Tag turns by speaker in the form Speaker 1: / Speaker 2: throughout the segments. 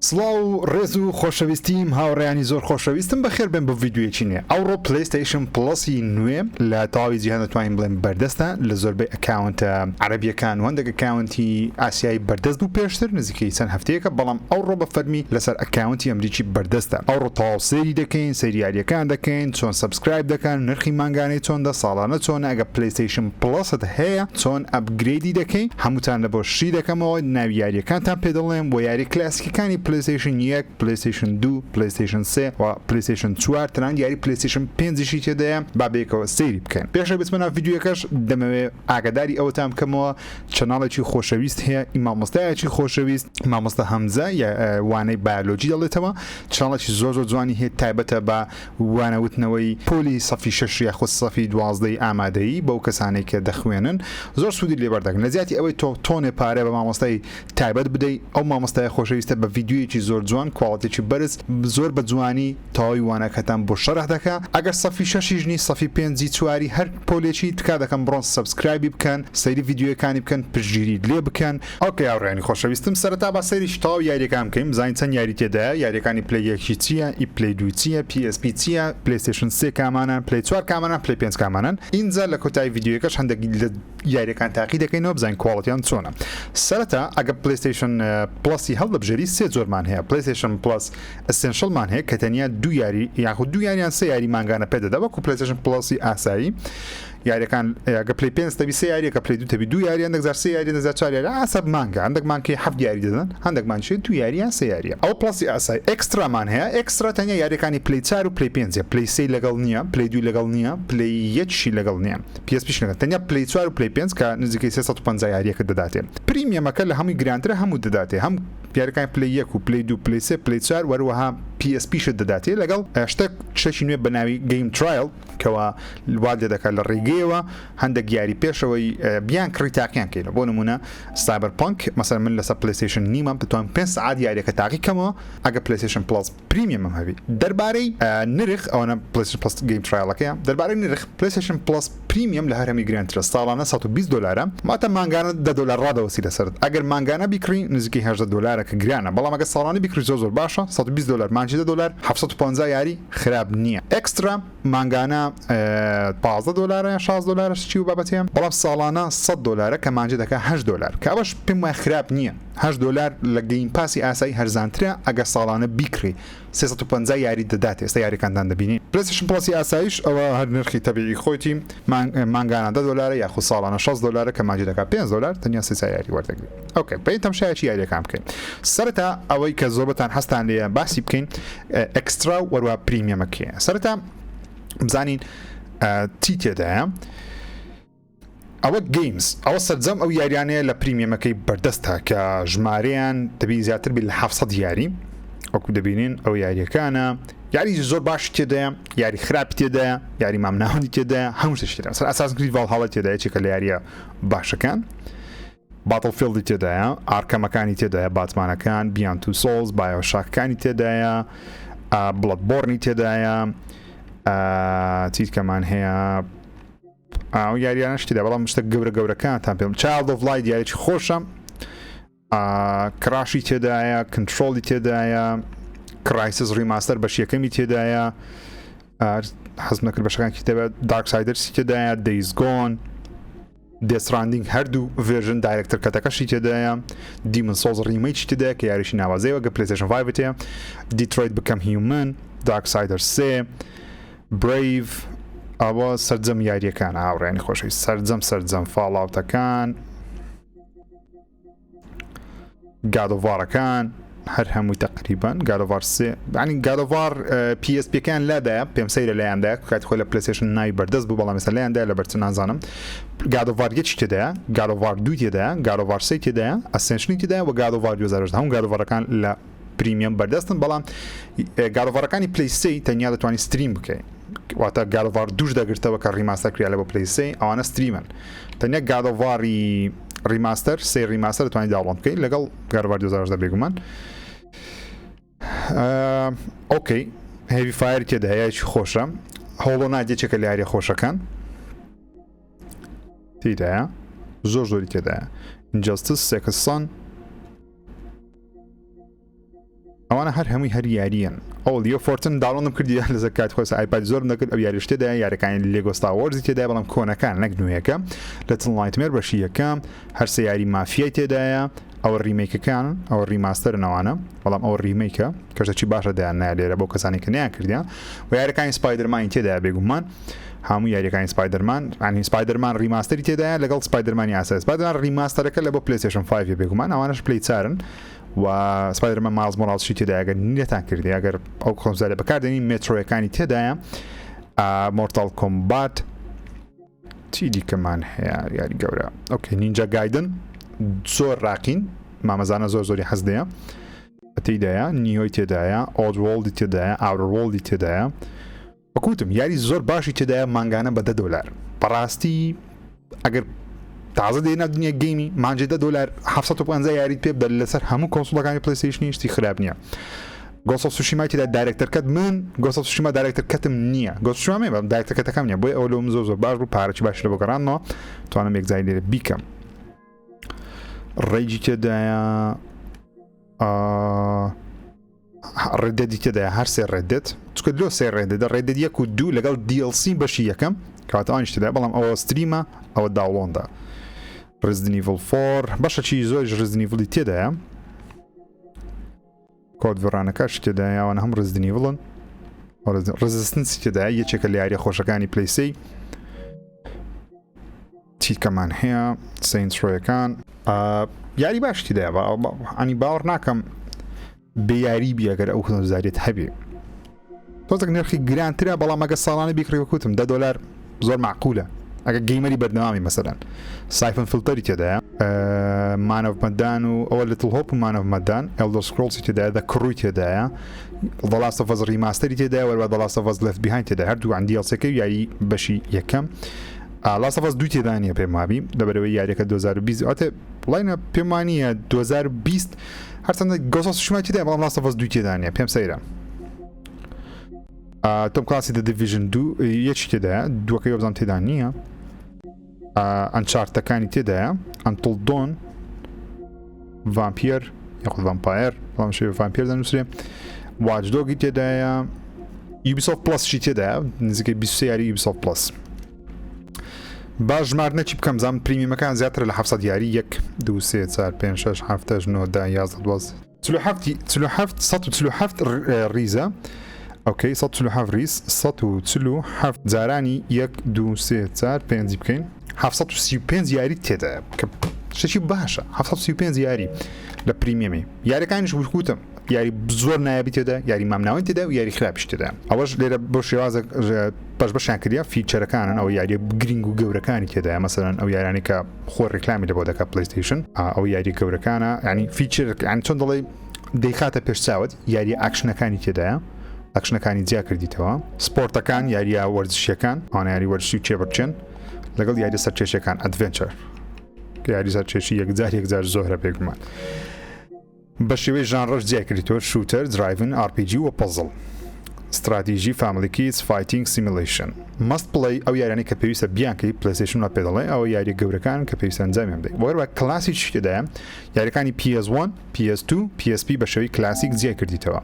Speaker 1: سڵاو و ڕێز و خۆشەویستیم هاوڕێیانی زۆر خۆشەویستم بەخێر بێن بۆ ڤیدیۆیەکی نوێ ئەوڕۆ PlayStation Plus ی نوێ لە تەواوی جیهان دەتوانین بڵێن بەردەستە لە زۆربەی account ە عەرەبیەکان و هەندێک account ی ئاسیایی بەردەست بوو پێشتر نزیکەی چەند هەفتەیەکە بەڵام ئەوڕۆ بە فەرمی لەسەر account ی ئەمریکی بەردەستە ئەوڕۆ تەواو سەیری دەکەین سەیری یاریەکان دەکەین چۆن subscribe دەکەن نرخی مانگانەی چۆندە ساڵانە چۆنە ئەگە PlayStation Plus ت هەیە چۆن upgrade ی دەکەی هەمووتان لە بۆ شی دەکەمەوە ناوی یاریەکانتان پێ دەڵێم وە یاری کلاسیکەکانی PlayStation یەک PlayStation دوو PlayStation سێ و PlayStation چوار تەنانەت یاری PlayStation پێنجیشی تێدایە با بەیەکەوە سەیری بکەین پێش ئەوەی بچمە ناو ڤیدیۆکەش دەمەوێ ئاگاداری ئەوەتان بکەمەوە channel ێکی خۆشەویست هەیە ئی مامۆستایەکی خۆشەویست مامۆستا هەمزە وانەی بایۆلۆجی دەڵێتەوە channel ێکی زۆر زۆر جوانی هەیە تایبەتە بە وانەوتنەوەی پۆلی سەفی شەش یاخود سەفی دوازدەی ئامادەیی بەو کەسانەی کە دەخوێنن زۆر سوودی لێ بەردەگرن لە جیاتی ئەوەی تۆ تۆنێ پارە بە مامۆستای تایبەت بدەی ئەو مامۆستایە خۆشەویستە بە ڤیدیۆیەکی زۆر جوان quality ێکی بەرز زۆر بە جوانی تەواوی وانەکەتان بۆ شەرح دەکا ئەگەر سەفی شەشیش نی سەفی پێنجی چواری هەر پۆلێکی تکا دەکەم بڕۆن subscribe ی بکەن سەیری ڤیدیۆیەکانی بکەن پشتگیری لێ بکەن. okay هاوڕێیانی خۆشەویستم سەرەتا با سەیری تەواو یاریەکان بکەین بزانین چەند یاری تێدایە یاریەکانی Play یەکی چیە ئی Play دوو چیە PSP چیە PlayStation سێ کامانەن Play چوار کامانەن Play پێنج کامانەن ئینجا لە کۆتایی ڤیدیۆیەکەش هەندێک لە یاریەکان تاقی دەکەینەوە بزانین quality یان چۆنە سەرەتا ئەگە PlayStation Plus ی هەڵدەبژێری سێ جۆرمان هەیە PlayStation Plus Essential مان هەیە کە تەنیا دوو یاری یاخود دوو یاریان سێ یاری مانگانە پێدەدا وەکو PlayStation Plus ی ئاسایی یاریەکان ئەگە Play پێنج تەبی سێ یاریە کە Play دوو تەبی دوو یاری هەندێک جار سێ یاری هەندێک جار چوار یاری حساب مانگە هەندێک مانگ هەفت یاری دەدەن هەندێک مانگی دوو یاری یان سێ یاریە ئەو Plus ی ئاسای Extra مان هەیە Extra تەنیا یاریەکانی Play چوار و Play پێنجە Play سێی لەگەڵ نییە Play دووی لەگەڵ نییە Play یەکشی لەگەڵ نییە PSP ش لەگەڵ تەنیا Play چوار و Play پێنج کە نزیکەی 350 یاریەکە دەداتێ Premium ەکە لە هەمووی گرانترە هەموو دەداتێ هەم یاریەکانی Play یەک و Play دوو Play سێ Play چوار وەروەها PSP شت دەداتێ لەگەڵ شتێک شتێکی نوێ بە ناوی Game Trial کەوا وات لێ دەکات لە ڕێگەیەوە هەندێک یاری پێشەوەی بیان کڕی تاقیان کەینەوە بۆ نمونە Cyberpunk مەسەر من لەسەر PlayStation نیمە بتوان پێ سعات یاریەکە تاقی کەمەوە ئەگە PlayStation Plus Premium م هەبی دەربارەی نرخ ئەوەنە PlayStation Plus Game Trial ەکەیە دەربارەی نرخ PlayStation Plus Premium لە هەرەمی گرانترە ساڵانە 120 دلارە ماتە مانگانە 10 دلار ڕادەوەسی لەسەر ئەگەر مانگانە بیکڕی نزیکەی 18 دلارە کە گرانە بەڵام ئەگەر ساڵانە بیکڕی زۆر زۆر باشە 120 دلار مانگی 10 دلار 750 یاری خراپ نییە Extra مانگانە 15 دۆلارە یان 16 دۆلارە چی و بابەتەیە بەڵام ساڵانە 100 دۆلارە کە مانجە دەکا 8 دۆلار کە ئەوەش پێم وایە خراپ نییە 8 دۆلار لە Game Pass ی ئاسایی هەرزانترە ئەگەر ساڵانە بیکڕی 350 یاری دەدات ئێستا یاریەکانتان دەبینین PlayStation Plus ی ئاساییش ئەوە هەر نرخی تەبیعی خۆیتی مانگانە 10 دۆلارە یاخود ساڵانە 60 دۆلارە کە مانجە دەکا 5 دۆلار تەنیا سێ یاری وەردەگری okay بەین تەمشایەکی یاریەکان بکەین سەرەتا ئەوەی کە زۆربەتان حەزتان لێیە باسی بکەین Extra و وەروە Premium ەکەیە سەرەتا بزانین چی تێدایە ئەوە Games ئەوە سەرجەم ئەو یاریانەیە لە Premium ەکەی بەردەستە کە ژمارەیان دەبی زیاتر بی لە 700 یاری وەکو دەبینین ئەو یاریەکانە یاری زۆر باش تێدایە یاری خراپ تێدایە یاری مامناوەندی تێدایە هەموو شتێکی تێدایە سەر Assassin's Creed Valhalla تێدایە چێکە لە یاریە باشەکان Battlefield ی تێدایە، Arkham ەکانی تێدایە، باتمانەکان، Beyond Two Souls، BioShock ەکانی تێدایە، Bloodborne ی تێدایە، چیتکەمان هەیە ئەو یاریانە شتیدا بەڵام شتە گەورە گەورەکانتان پێم Child of Light یاریی خۆشە Crash ی تێدایە Control ی تێدایە Crysis Remaster بەش یەکەمی تێدایە حەزم نەکرد بەشەکان تێبێت Darksiders ی تێدایە Days Gone Death Stranding هەردوو version Director's Cut ەکەشی تێدایە Demon's Souls Remake ی تێدایە کە یاریشی ناوازەیە وەگە PlayStation 5 تێ Detroit Become Human Darksiders سێ Braid ئەوە سەرجەم یاریەکان هاوڕێنی خۆشەویست سەرجەم سەرجەم Fallout ەکان God of War ەکان هەر هەمووی تقریبان God of War سێ ینی God of War PSP ەکان لادایە پێم سەیرە لایاندا کات خۆی لە PlayStation ناوی بەردەست بوو بەڵام ئێستا لایاندا لە بەرچ نازانم God of War یەکی تێدایە God of War دوو تێدایە God of War سێ تێدایە Ascension ی تێدایە و God of War 2018 هەموو God of War ەکان لە Premium بەردەستن بەڵام God of War ەکانی Play سێ تەنیا دەتوانانی stream بکەین واتە God of War دووش دەگرتەوە کە remaster کرا لە بۆ Play سێ ئەوانە stream ن تەنیا God of War ی Remaster سێ Remaster دەتوانانی download بکەیت لەگەڵ God of War 2018 بێگومان okay Heavy Fire تێدا هەیە خۆشە Hollow Knight یەکێکە لە یاریە خۆشەکان تێدایە زۆر زۆری تێدایە Injustice Second Son. ئەوانە هەر هەمووی هەر یاریەن ئەو لیۆ فۆرتن download م کردی لەسەر کات خۆی ئایپاد زۆرم دەکرد ئەو یاریش تێدایە یاریەکانی لێگۆ ستار وۆرزی تێدایە بەڵام کۆنەکان نەک نوێیەکە لتڵ نایتمێر بەشی یەکەم هەرسێ یاری مافیای تێدایە ئەوە remake ەکان ئەوە remaster ن ئەوانە بەڵام ئەوە remake ە کەشەچی باشە دایان نایە لێرە بۆ کەسانی کە نیان کردیان و یاریەکانی سپایدەرمانی تێدایە بێگومان هەموو یاریەکانی سپایدەرمان ینی سپایدەرمان remaster ی تێدایە لەگەڵ سپایدەرمانی ئاسای سپایدەرمان remaster ەکە لە بۆ پلەیستەیشن 5 بێگومان ئەوانش پلی چارن و سپایدەرمان مایڵز مۆرالشی تێدایە گەر نەتان کردی ئەگەر ئەو console ە بەکاردێنی مێترۆیەکانی تێدایە مۆرتاڵ کۆمبات چی دیکەمان هەیە یاری گەورە okay نینجا گایدن زۆر ڕاقین مامەزانە زۆر زۆری حەز دەیە تێدایە نیۆی تێدایە ئۆدوۆڵدی تێدایە ئاورۆڵدی تێدایە وەک وتم یاری زۆر باشی تێدایە مانگانە بە دە دۆلار بەڕاستی ئەگەر تازە دێ ناو دنیا game ی مانجێ دە دۆلار 750 یاریت پێ بدە لەسەر هەموو console ەکانی پلیستیشنی شتی خراپ نییە گۆست ئۆف سوشیمای تێدا director's cut من گۆست ئۆف سوشیما director's cut م نییە گۆست سوشیما مێ بەڵام director's cut ەکەم نییە بۆیە ئەوە لۆم زۆر زۆر باش بوو پارەی باشی لە بۆ گەڕاندمەوە توانم یەکجاری لێرە بیکەم ڕێجی تێدایە ڕێددی تێدایە هەر سێ ڕێدێت چکە لۆ سێ ڕێدێدە ڕێدێت یەک و دوو لەگەڵ DLC بەشی یەکەم کەواتە ئەوانیش تێدایە بەڵام ئەوە stream ە ئەوە download ە ڕزدنی ڤڵ four بەشەکی زۆریش ڕزدنی ڤڵی تێدایە کۆد ڤرانەکەش تێدایە ئەوان هەم ڕزدنی ڤڵن ڕزستنسی تێدایە یەکێکە لە یاریە خۆشەکانی پلیسی چیکەمان هەیە سەینتس ڕۆیەکان یاری باش تێدایە ئەنی باوەڕ ناکەم بێ یاری بی ئەگەر ئەو خزمەتگوزاریت هەبێ تۆزێک نرخی گرانترە بەڵام ئەگە ساڵانە بیکڕی وەکوتم دە دۆلار زۆر معقولە ئەگە gamer ی بەردەوامی مەسەلەن سایفن فلتەری تێدایە مان ئۆف مەدان و ئەوە لتل هۆپ و مان ئۆف مەدان ئێلدەر سکرۆڵسی تێدایە دە کڕوی تێدایە The Last of Us remaster ی تێدایە وەروە The Last of Us Left Behind تێدایە هەردوو عن DLC ەکەی و یاری بەشی یەکەم Last of Us دوو تێدا نییە پێم وابی لەبەرەوەی یاریەکە 2020 ئەتێ وڵینە پێم وانە 2020 هەرچەندە گۆست ئۆف سوشیما تێدا بەڵام Last of Us دوو تێدا نییە پێم سەیرە تۆم کلانسی دە دیڤیژن دوو یەکی تێدایە دووەکەی وەبزانم تێدا نییە ئەنچارتەکانی تێدایە ئەنتڵ دۆن ڤامپیەر یاخود ڤامپایەر بەڵام شێوە ڤامپیەر دەنووسرێ واجدۆگی تێدایە یوبیسۆفت پلەسشی تێدایە نزیکەی 23 یاری یوبیسۆفت پلەس با ژماردنەکی بکەم زام premium ەکان زیاترە لە 700 یاری 1 2 3 4 5 6 7 8 9 10 11 12 47 147 ریزە okay 147 ریز 147 جارانی 1 2 3 4 5 بکەین 735 یاری تێدایە کە شتێکی باشە 735 یاری لە premium ی یاریەکانیش وتم یاری زۆر نایابی تێدا یاری مامناوەند تێدا و یاری خراپیش تێدا ئەوەش لێرە بۆ شێوازە بەش بەشیان کردیا feature ەکانن ئەو یاریە گرنگ و گەورەکانی تێدایە مەسەلەن ئەو یارانی کە خۆ ڕیکلامی لە بۆ دەکات پلیستیشن ئەو یاری گەورەکانە ینی feature یان چۆن دەڵێ دەیخاتە پێش چاوت یاریە ئاکشنەکانی تێدایە ئاکشنەکانی جیا کردیتەوە سپۆرتەکان یاریە وەرزشیەکان ئەوانە یاری وەرزشی و کێبڕکێن لەگەڵ یاریە سەرکێشیەکان adventure یاری سەرکێشی یەکجار یەکجار زۆرە بێگومان بە شێوەی ژانڕەش جیای کردیتەوە، shooter، driving، RPG و puzzle، strategy، family kids، fighting، simulation. Must play ئەو یاریانەی کە پێویستە بیانکەی پلەیستەیشن وا پێ دەڵێ ئەوە یاریە گەورەکانن کە پێویستە ئەنجامیان بدەی. وەروە کلاسیکیش تێدایە یاریەکانی PS1، PS2، PSP بە شێوەی کلاسیک جیای کردیتەوە.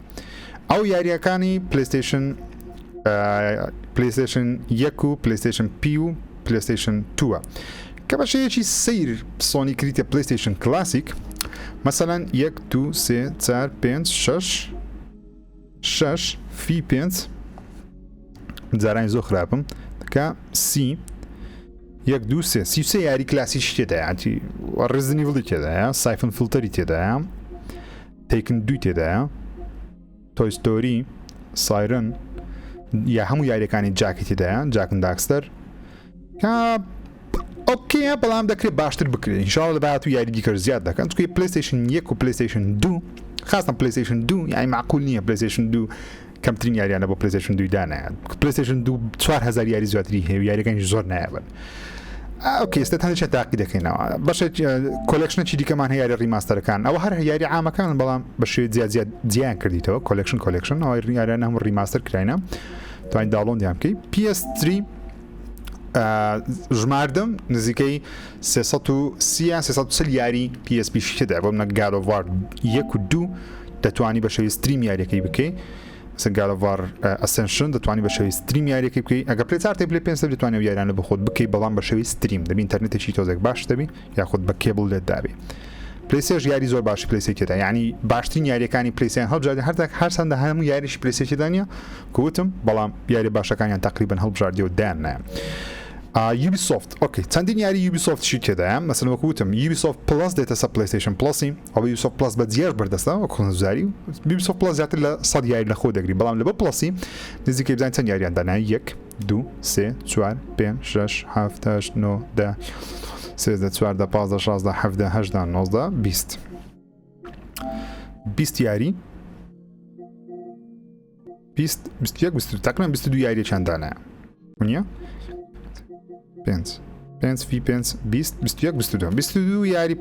Speaker 1: ئەو یاریەکانی پلەیستەیشن پلەیستەیشن یەک و پلەیستەیشن پی و پلەیستەیشن تووە کە بە شێوەیەکی سەیر سۆنی کریتە پلەیستەیشن کلاسیک مەسەلەن یەک دو سێ چار پێنج شەش شەش فی پێنج جارانی زۆر خراپم کە سی یەک دو سێ سی سێ یاری کلاسیکی تێدایە ئەنتی ڕزنی وڵی تێدایە سایفن فلتەری تێدایە تیکن دوی تێدایە تۆی ستۆری سایرن یا هەموو یاریەکانی جاکی تێدایە جاکن داکستەر کە okay ە بەڵام دەکرێت باشتر بکرێت ئینشاءاللە لە داهاتوو یاری دیکەش زیاد دەکەن چونکە پلەیستەیشن یەک و پلەیستەیشن دوو خاستن پلەیستەیشن دوو یانی معقول نییە پلەیستەیشن دوو کەمترین یاریانە بۆ پلەیستەیشن دووی دانایە پلەیستەیشن دوو 4000 یاری زیاتری هەیە و یاریەکانیش زۆر نایابن okay ئێستا هەندێک تاقی دەکەینەوە بەشێک collection ێکی دیکەمان هەیە یاری remaster ەکان ئەوە هەر یاری عامەکان بەڵام بە شێوەی جیا جیا جیان کردیتەوە collection collection ئەوە یاریان هەموو remaster کراینە توانین download یان بکەی PS3 ژماردم نزیکەی 330 یان 340 یاری PSP تێدا بۆ منە God of War یەک و دوو دەتوانی بە شێوەی stream یاریەکەی بکەی مثلا God of War Ascension دەتوانی بە شێوەی stream یاریەکەی بکەی ئەگەر پلەی چار پلەی پێنج دەتوانێت یاریانە بە خۆت بکەی بەڵام بە شێوەی stream دەبی ئینتەرنێتێکی تۆزێک باش دەبی یاخود بە کێبڵ لێت دابی پلەی سێش یاری زۆر باشی پلەی سێ تێدا یعنی باشترین یاریەکانی پلەی سێیان هەڵبژاردی هەرتاک هەرچەندە هەموو یاریشی پلەی سێ تێدا نییە کوتم بەڵام یاری باشەکانیان تقریبا هەڵبژاردی و دایان نایە Ubisoft okay چەندین یاری Ubisoft شی تێدایە مەسەن وەکو وتم Ubisoft Plus دێتە سەر PlayStation Plus ی ئەوە Ubisoft Plus بە جیاش بەردەستە وەک خزمەتگوزاری Ubisoft Plus زیاتر لە 100 یاری لە خۆ دەگری بەڵام لە بە Plus ی نزیکەی بزانین چەند یاریان دانا یەک دوو سێ چوار پێنج شەش حەفت هەشت نۆ دە 13 14 15 16 17 18 19 20 20 یاری 20 21 22 تقریبا 22 یاریەکیان دانایە نییە؟ پێنج پێنج فی پێنج 20 21 22 22 یاری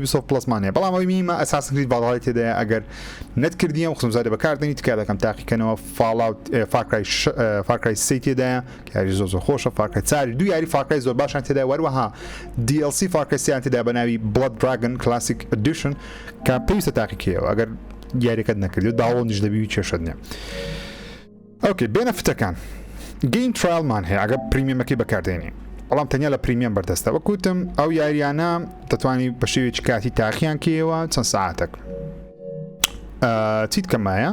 Speaker 1: Ubisoft Plus مان هەیە بەڵام ئەوەی میمە Assassin's Creed Valhalla تێدایە ئەگەر نەتکردیە و خزمزادە بەکاردنی تکا دەکەم تاقیکەنەوە Fallout Far Cry Far Cry سێ تێدایە یاری زۆر زۆر خۆشە Far Cry چاری دوو یاری Far Cry زۆر باشان تێدا وەروەها DLC Far Cry سیان تێدا بە ناوی Blood Dragon Classic Edition کە پێویستە تاقیکەیەوە ئەگەر یاریەکەت نەکردی download یش دەبی کێشت نییە okay benefit ەکان game trial مان هەیە ئەگەر premium ەکەی بەکاردێنی بەڵام تەنیا لە premium بەردەستە وەکوتم ئەو یاریانە دەتوانی بە شێوەیەکی کاتی تاقییان کەیەوە چەند ساعتێک چیت کەمایە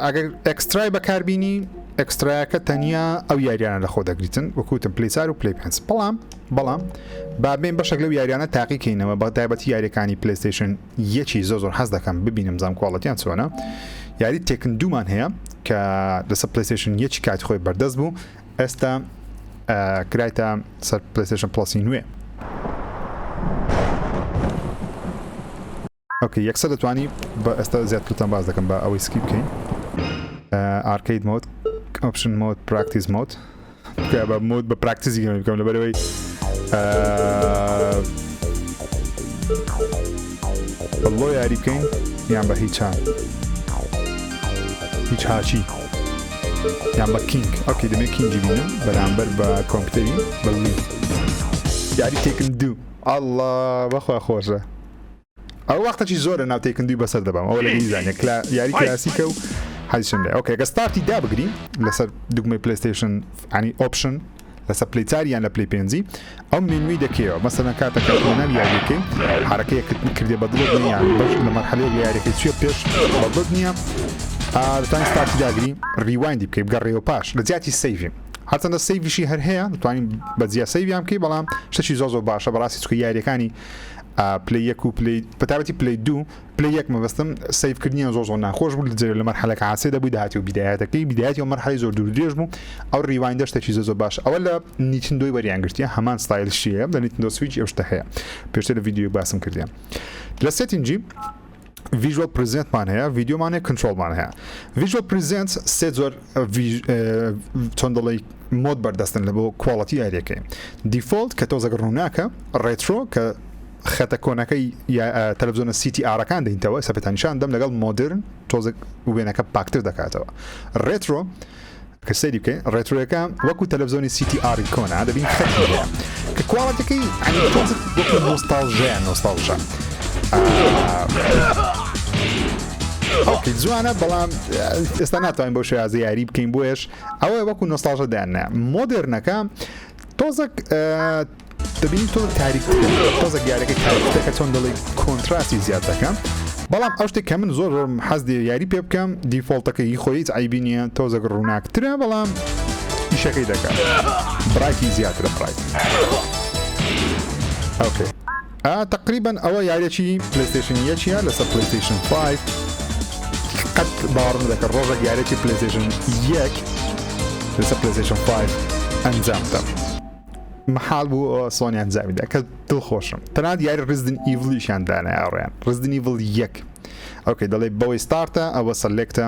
Speaker 1: ئەگەر extra ی بەکاربینی extra یەکە تەنیا ئەو یاریانە لە خۆ دەگریتن وەکوتم پلی چار و پلی پێنج بەڵام بەڵام بابێن بەشێک لەو یاریانە تاقیکەینەوە بە تایبەتی یاریەکانی PlayStation یەکی زۆر زۆر حەز دەکەم ببینم زام quality یان چۆنە یاری Tekken دوومان هەیە کە لەسەر PlayStation یەکی کاتی خۆی بەردەست بوو ئێستا کرایتە سەر PlayStation Plus ی نوێ okay یەکسەر دەتوانی بە ئێستا زیاترتان باز دەکەم بە ئەوەی skip بکەین arcade mode option mode practice mode بکە بە mode بە practice ی گەمە بکەم لەبەرەوەی بە low یاری بکەین یان بە هیچان هیچ هاچی یان بە king okay دەمێ king ی بینم بەرامبەر بە کۆمپیوتەری بە لی یاری Tekken دوو ئەڵڵا بەخوا خۆشە ئەو وەختەکی زۆرە ناو Tekken دووی بەسەر دەبەم ئەوە لە گریزانە کلا یاری کلاسیکە و حەزیشم لێ okay گە start ی دابگری لەسەر دوگمەی PlayStation ینی option لەسەر پلی چار یان لە پلی پێنجی ئەو مێنوی دەکەیەوە مەسەلەن کاتەکە لە ناو یاریەکەی حرەکەیەکت کردێ بە دڵت نییە بەش لە مەرحەلەیەک لە یاریەکەی چیە پێش بە دڵت نییە دەتوانین start ی داگری rewind ی بکەی بگەڕێەوە پاش لە جیاتی save ی هەرچەندە save یشی هەر هەیە دەتوانین بە جیا save یان بکەی بەڵام شتێکی زۆر زۆر باشە بەڕاستی چونکە یاریەکانی پلی یەک و پلی بەتابەتی پلی دوو پلی یەک مەبەستم save کردنیان زۆر زۆر ناخۆش بوو لە لە مەرحەلەکە عاسێ دەبووی داهاتی و بیدایەتەکەی بیدایەتی و مەرحەلەی زۆر دوور درێژ بوو ئەو rewind ە شتێکی زۆر زۆر باش ئەوە لە Nintendo ی وەریان گرتیە هەمان ستایل شیە لە Nintendo Switch ئەو شتە هەیە پێشتر لە ڤیدیۆ باسم کردیان لە setting ی visual preset مان هەیە ڤیدیۆمان هەیە کۆنترۆڵمان هەیە visual preset سێ زۆر چۆن دەڵێی mode بەردەستن لە بۆ quality یاریەکەی default کە تۆزەک ڕووناکە retro کە خەتە کۆنەکەی تەلەڤزیۆنە CRT ەکان دەینتەوە ئێستا پێتان نیشان دەم لەگەڵ modern تۆزێک وێنەکە پاکتر دەکاتەوە retro کە سەیری بکەین retro یەکە وەکو تەلەڤزیۆنی CRT کۆنە دەبین خەتی هەیە کە quality ەکەی یانی تۆزێک وەکو نۆستاڵژەیە نۆستاڵژە okay جوانە بەڵام ئێستا ناتوانین بەو شێوازە یاری بکەین بۆیەش ئەوە وەکو نۆستاڵژە دایاننا modern ەکە تۆزەک دەبینی تۆ تاریکترە تۆزە یاریەکەی تاریکترە کە چۆن دەڵێی contrast ی زیاد دەکەم بەڵام ئەو شتێک کە من زۆر زۆر حەز دێ یاری پێ بکەم default ەکە هی خۆی هیچ عیبی نییە تۆزێک ڕووناکترە بەڵام ئیشەکەی دەکات bright ی زیاترە bright okay تقریبا ئەوە یاریەکی PlayStation یەکیە لەسەر PlayStation 5 قەت باوەڕم دەکرد ڕۆژێک یاریەکی PlayStation یەک لەسەر PlayStation 5 ئەنجام بدەم مەحاڵ بوو سۆنی ئەنجامی دا کە دڵخۆشم تەنانەت یاری Resident Evil یشیان دانایە ڕێیان Resident Evil یەک okay دەڵێ بەوەی start ە ئەوە select ە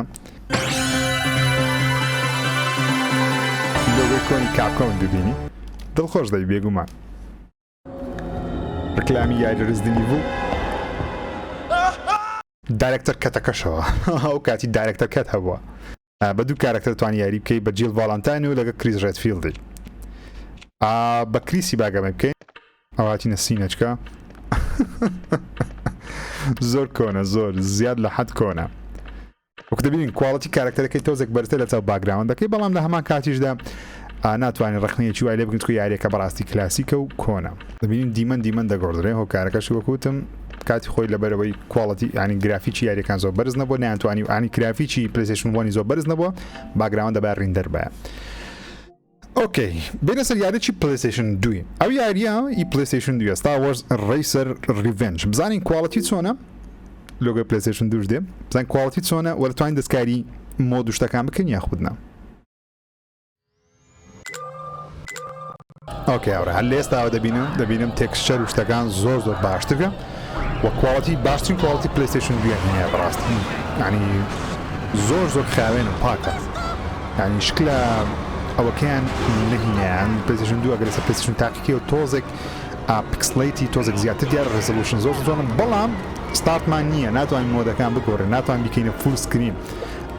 Speaker 1: لۆگۆی کۆنی Capcom ببینی دڵخۆش دەبی بێگومان ڕکلامی یاری Resident Evil director cut ەکەشەوە ئەو کاتی director cut هەبووە بە دوو کارەکتەر توانی یاری بکەی بە جیل ڤالانتاین و لەگە کریس ڕێدفیڵدی بە کریسی باگەمە بکەین ئەواتینە سینەچکە. زۆر کۆنە زۆر زیاد لە حەد کۆنە وەک دەبینین quality کارکتەرەکەی تۆزێک بەرزتر لە چاو background ەکەی بەڵام لە هەمان کاتیشدا ناتوانین ڕخنەیەکی وای لێ بگرین چونکە یاریەکە بەڕاستی کلاسیکە و کۆنە. دەبینین دیمەن دیمەن دەگۆڕدرێ هۆکارەکەشی وەک وتم کاتی خۆی لەبەرەوەی quality ینی گرافیکی یاریەکان زۆر بەرز نەبوو نیانتوانی و ینی گرافیکی PlayStation one ی زۆر بەرز نەبووە background دەبا render بایە. okay بێنە سەر یاریی PlayStation دووی ئەو یاریە ئی PlayStation دووە Star Wars Racer Revenge بزانین quality چۆنە لۆگۆی PlayStation دووش دێ بزانین quality چۆنە وە دەتوانین دەستکاری mode و شتەکان بکەین یاخود نا. okay هاوڕێ هەر لە ئێستاوە دەبینم دەبینم texture و شتەکان زۆر زۆر باشترە و quality باشترین quality PlayStation دویان هەیە بەڕاستی یعنی زۆر زۆر خاوێن و پاکە یعنی شکلە ئەوەکەیان نەهینیان PlayStation دوو ئەگەر لەسەر PlayStation تاقیکەوە تۆزێک pixelate ی تۆزێک زیاتر دیار resolution زۆر زۆرم بەڵام start مان نییە ناتوانین mode ەکان بگۆڕێن ناتوان بیکەینە full screen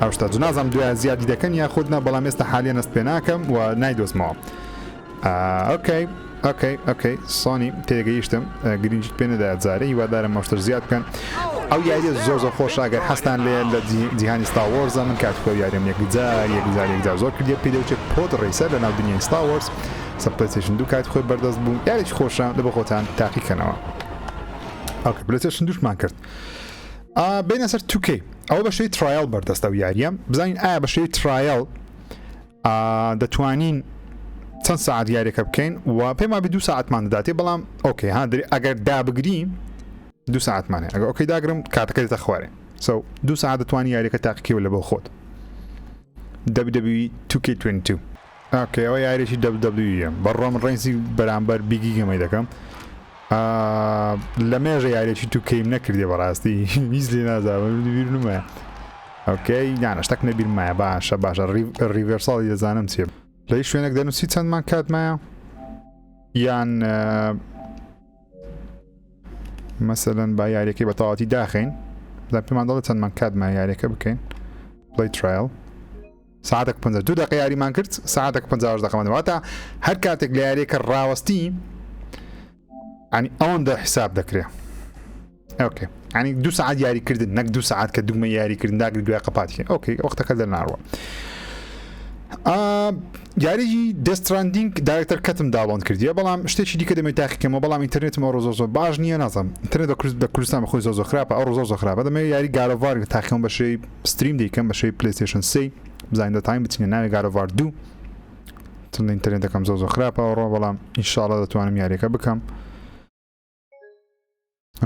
Speaker 1: ئەو شتە جو نازانم دوای زیادی دەکەن یاخود نا بەڵام ئێستا حالیان هەست پێ ناکەم و نایدۆزمەوە okay okay okay سۆنی تێگەیشتم گرنگیت پێ نەدا جارێ هیوادارم ئەو شتەش زیاد بکەن ئەو یاریە زۆر زۆر خۆشە ئەگەر حەزتان لێ لە جیهانی Star Wars ە من کاتی خۆی یاریم یەکجار یەکجار یەکجار زۆر کردیە پێی دەوچێت pod racer لە ناو دنیای Star Wars سە PlayStation دوو کاتی خۆی بەردەست بوو یاریی خۆشە لە بۆ خۆتان تاقیکەنەوە okay PlayStation دووشمان کرد بینە سەر 2K ئەوە بە شێوەی trial بەردەستە و یاریە بزانین ئایا بە شێوەی trial دەتوانین چەند ساعت یاریەکە بکەین و پێما بی دو ساعتمان دەداتێ بەڵام okay ها دەری ئەگەر دابگری دو ساعتمان هەیە ئەگەر okay داگرم کاتەکە دێتە خوارێ so دو ساعت دەتوانی یاریەکە تاقیکەوە لە بۆ خۆت WWE 2K22 okay ئەوە یاریێکی WWE بە ڕۆمن ڕینسی بەرامبەر بیگی گەمەی دەکەم لە مێژە یاریێکی 2K م نەکردێ بەڕاستی هیچ لێ نازانم بیر نمایە okay یانە شتەک نەبیرمایە باشە باشە reversal ی دەزانم چیە لە هیچ شوێنێک دەنووسی چەندمان کات مایە یان مەسەلەن با یاریەکەی بە تەواوەتی داخین دا پێمان دەڵێت چەندمان کات مایە یاریەکە بکەین play trial ساعتێک 52 دقیقە یاریمان کرد ساعتێک 58 دقیقەمان واتە هەر کاتێک لە یاریەکە ڕاوەستی ینی ئەوەندە حساب دەکرێ okay ینی دو سعات یاریکردن نەک دو سعات کە دوگمە یاریکردن داگری دوای قەپاتی okay وەختەکە دەناڕوە یاریی Death Stranding Director's Cut م download کردیە بەڵام شتێکی دیکە دەمێت تاقیکەمەوە بەڵام ئینتەرنێتم ئەو ڕۆ زۆر باش نییە نازم ئینتەرنێت لە کوردستان بەخۆی زۆر زۆر خراپە ئەو ڕۆ زۆر زۆر خراپە دەمەوێت یاری God of War تاقیکەم بە شێوەی stream دەیکەم بە شێوەی PlayStation سێ بزانین دەتوانین بچینە ناوی God of War دوو چون ئینتەرنێتەکەم زۆر زۆر خراپە ئەوڕۆ بەڵام ئینشاءڵڵا دەتوانم یاریەکە بکەم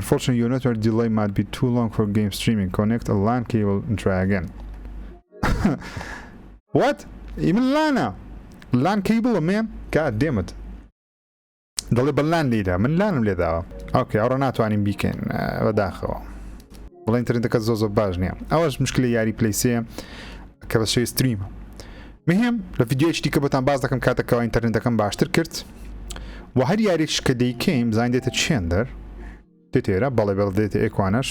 Speaker 1: Unfortunately, your network delay might be too long for game streaming. Connect a LAN cable and try again. What? Even LAN LAN cable, man. God damn it. دەڵێ بە LAN لێدا من LAN م لێداوە okay ئەوڕۆ ناتوانین بیکەین بەداخەوە بڵێ ئینتەرنێتەکە زۆ زۆر باش نییە ئەوەش مشکلی یاری پلی سێ کە بە شێوەی stream ە مهم لە ڤیدیۆیەکی دیکە بۆتان باس دەکەم کاتێکەوە ئینتەرنێتەکەم باشتر کرد و هەر یاریش کە دەیکەین بزانین دێتە چێندەر دێتە ئێرە بەڵێ بەڵێ دێتە ئێکوانەش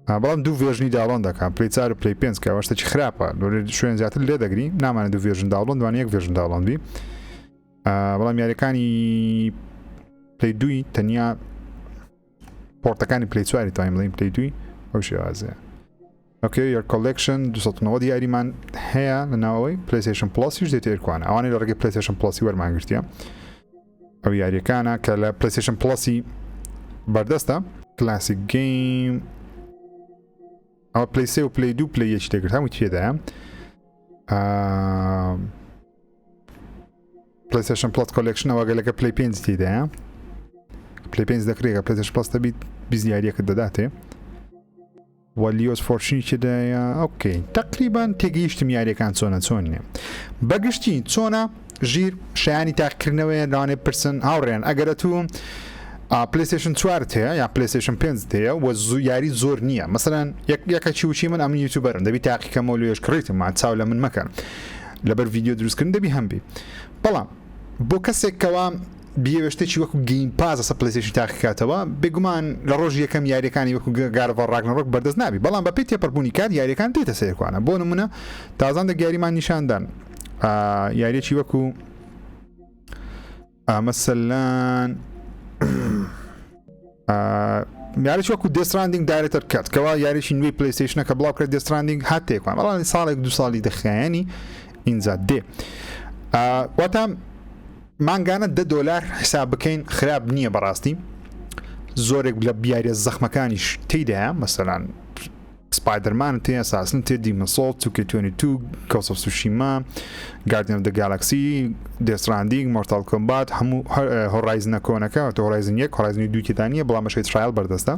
Speaker 1: بەڵام دوو version ی download دەکەم پلی چار و پلی پێنج کە ئەوە شتێکی خراپە شوێن زیاتر لێ دەگری نامانە دوو version download دوانە یەک version download بی بەڵام یاریەکانی پلی دووی تەنیا port ەکانی پلی چواری توانین بڵێین پلی دووی ئەو شێوازەیە okay your collection 290 یاریمان هەیە لە ناوەوەی PlayStation Plus یش دێتە ئێرکوانە ئەوانەی لە ڕێگەی PlayStation Plus ی وەرمانگرتیە ئەو یاریەکانە کە لە PlayStation Plus ی بەردەستە classic game ئەوە پلی سێ و پلی دوو پلی یەکی دەگرت هەموو تێدایە PlayStation Plus collection ەوە گەلەکە پلی پێنج تێدایە پلی پێنج دەکرێت کە PlayStation Plus دەبیت 20 یاریەکە دەداتێ و Wheel of Fortune ی تێدایە okay تقریبان تێگەیشتم یاریەکان چۆنە چۆن نییە بەگشتی چۆنە ژیر شایانی تاقیکردنەوەیە لەوانەیە پرسن هاوڕێن ئەگەرە تو PlayStation چوارت هەیە یا PlayStation پێنج هەیە و یاری زۆر نییە مەسەرەن یەکە چی وچی من ئەمن YouTuber م دەبی تاقیکەمەوە لێش کڕیتم مان چاو لە من مەکەن لەبەر ڤیدیۆ دروستکردن دەبی هەمبی بەڵام بۆ کەسێک کەوا بیەوێ شتێکی وەکو Game Pass لەسەر PlayStation تاقیکاتەوە بێگومان لە ڕۆژی یەکەم یاریەکانی وەکو God of War Ragnarok بەردەست نابی بەڵام بەپێی تێپەڕبوونی کات یاریەکان دێتە سەیرکوانە بۆ نمونە تازان دەک یاریمان نیشاندان یاریەکی وەکو مەسەلەن. یاریش وەکو Death Stranding Director's Cut کەوا یاریشی نوێی PlayStation ە کە بڵاو کرد Death Stranding هات تێکوان بەڵام ساڵێک دو ساڵی دەخایەنی ئینجا دێ واتە مانگانە دە دۆلار حساب بکەین خراپ نییە بەڕاستی زۆرێک لە بیاریە زەخمەکانیش تێدایە مەسەلان Spider-Man تێ Assassin تێ Demon's Souls 2K22 Ghost of Tsushima Guardian of the Galaxy Death Stranding Mortal Kombat هەموو Horizon ە کۆنەکە تۆ Horizon یەک Horizon ی دوو تێدا نییە بەڵام بەشەی trial بەردەستە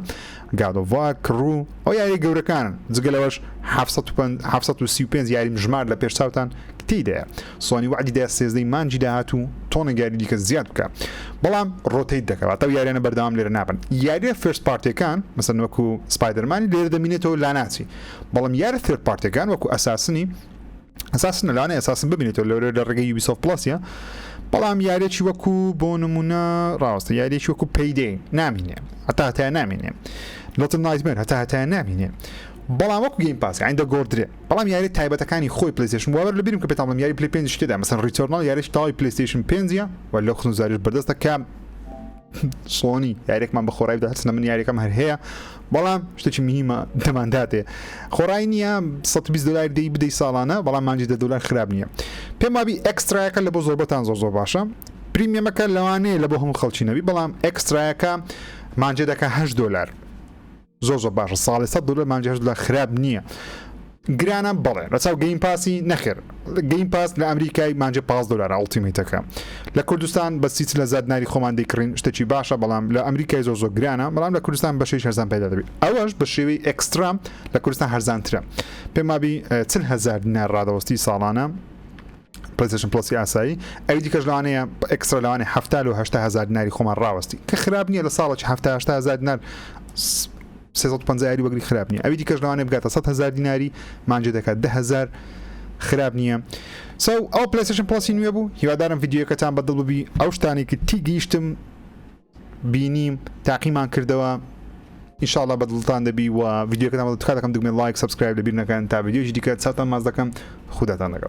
Speaker 1: God of War Crew ئەو یاری گەورەکانن جگە لەوەش 735 یاریم ژمار لە پێش چاوتان تێیدایە سۆنی وەعدی دا سێزدەی مانگی داهاتوو تۆنێک یاری دیکە زیاد بکە بەڵام rotate دەکە واتە یاریانە بەردەوام لێرە نابن یاریە first party ەکان مەسەن وەکو Spider-Man ی لێرە دەمینێتەوە لا ناچی بەڵام یارە third party ەکان وەکو Assassin ی Assassin لەوانەیە Assassin ببینێتەوە لەورە لە ڕێگەی Ubisoft Plus ە بەڵام یاریەکی وەکو بۆ نمونە ڕاستە یاریەکی وەکو Payday نامینێ هەتا هەتا نامینێ Little Nightmares هەتا هەتا نامینێ بەڵام وەکو Game Pass یانی دەگۆڕدرێ بەڵام یاری تایبەتەکانی خۆی PlayStation وابەر لەبیرم کە پێتان بڵێم یاری Play پێنج تێدا مەسەن Returnal یاریش تەواوی PlayStation پێنجە و لەو خزمەتگوزاریش بەردەستە کە سۆنی یاریێکمان بە خۆڕایی بدات هەرچەندە من یاریەکەم هەر هەیە بەڵام شتێکی مهمە دەمانداتێ خۆڕایی نییە 120 دلار دەی بدەی ساڵانە بەڵام مانجی دە دلار خراپ نییە پێم وابی Extra یەکە لە بۆ زۆربەتان زۆر زۆر باشە Premium ەکە لەوانەیە لە بۆ هەموو خەڵکی نەبی بەڵام Extra یەکە مانجێ دەکە 8 دلار زۆر زۆر باشە ساڵی 100 دلار مانگی 8 دلار خراپ نییە گرانە بەڵێ لەچاو Game Pass ی نەخێر Game Pass لە ئەمریکای مانجێ 15 دلار Ultimate ەکە لە کوردستان بە سی لە زاد ناری خۆمان دەیکڕین شتێکی باشە بەڵام لە ئەمریکای زۆر زۆر گرانە بەڵام لە کوردستان بەشێک هەرزان پەیدا دەبێت ئەوەش بە شێوەی Extra لە کوردستان هەرزانترە پێم وابی 40 هەزار دینار ڕادەوەستی ساڵانە PlayStation Plus ی ئاسایی ئەوی دیکەش لەوانەیە Extra لەوانەیە 70 و 80 هەزار دیناری خۆمان ڕاوەستی کە خراپ نییە لە ساڵێکی 70 80 هەزار دینار 350 یاری وەگری خراپ نییە ئەوی دیکەش لەوانەیە بگاتە 100 هەزار دیناری مانجێ دەکات 10000 خراپ نییە so ئەو PlayStation Plus ی نوێ بوو هیوادارم ڤیدیۆکەتان بەدڵ ببی ئەو شتانێک کە تیگەیشتم بینیم تاقیمان کردەوە ان شاء الله بەدڵتان دەبی و ڤیدیۆکەتان بەدڵ تکا دەکەم دگمەی like subscribe لەبیر نەکەن تا ڤیدیۆی دیکە چاوتان ماچ دەکەم خوداتان لەگەڵ.